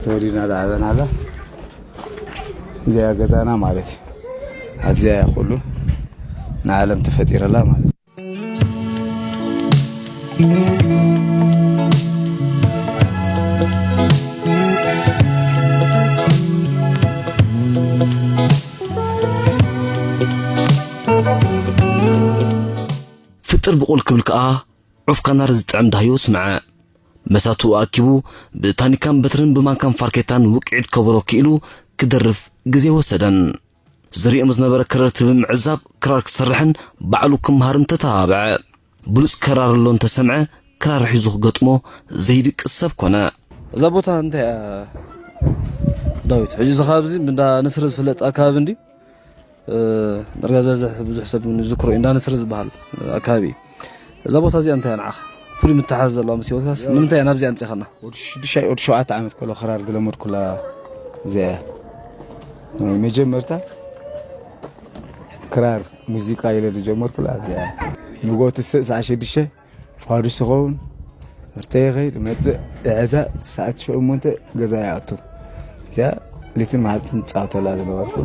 ተወሊድና ዝዓበናላ እዚኣ ገዛና ማለት እዩ። ኣብዚኣ እያ ኩሉ ንዓለም ተፈጢረላ ማለት እዩ። ፍጥር ብቑል ክብል ከኣ ዑፍ ካናር ዝጥዕም ዳህዮ ስምዐ። መሳትኡ ኣኪቡ ብታኒካን በትርን ብማንካን ፋርኬታን ውቅዒት ከበሮ ክኢሉ ክደርፍ ግዜ ወሰደን። ዝርእዮም ዝነበረ ከረርቲ ብምዕዛብ ክራር ክሰርሕን ባዕሉ ክምሃርን ተተባብዐ። ብሉጽ ከራር ኣሎ እንተሰምዐ ክራር ሒዙ ክገጥሞ ዘይድቅስ ሰብ ኮነ። እዛ ቦታ እንታይ እያ ዳዊት? ሕጂ እዚ ከባቢ እዚ እንዳ ንስሪ ዝፍለጥ ኣከባቢ እንዲ ዳርጋ ዝበዝሕ ብዙሕ ሰብ ዝክሮ እዩ፣ እንዳ ንስሪ ዝበሃል ኣከባቢ እዩ። እዛ ቦታ እዚኣ እንታይ እያ ንዓኻ ፍሉይ ምትሓዝ ዘለዋ ምስ ህይወትካስ? ንምንታይ እያ ናብዚኣ ኣምፂኻና? ወዲ ሽዱሽተ ወዲ ሸውዓተ ዓመት ከሎ ክራር ዝለመድኩላ እዚኣ እያ። ናይ መጀመርታ ክራር ሙዚቃ ኢለ ዝጀመርኩላ እዚኣ እያ። ንጎ ትስእ ሰዓት ሽዱሽተ ፋዱስ ይኸውን፣ ትምህርተይ ይኸይድ እመፅእ፣ እዕዛ ሰዓት ሸሞንተ ገዛ ይኣቱ። እዚኣ ሌትን መዓልትን ፃወተላ ዝነበርኩ።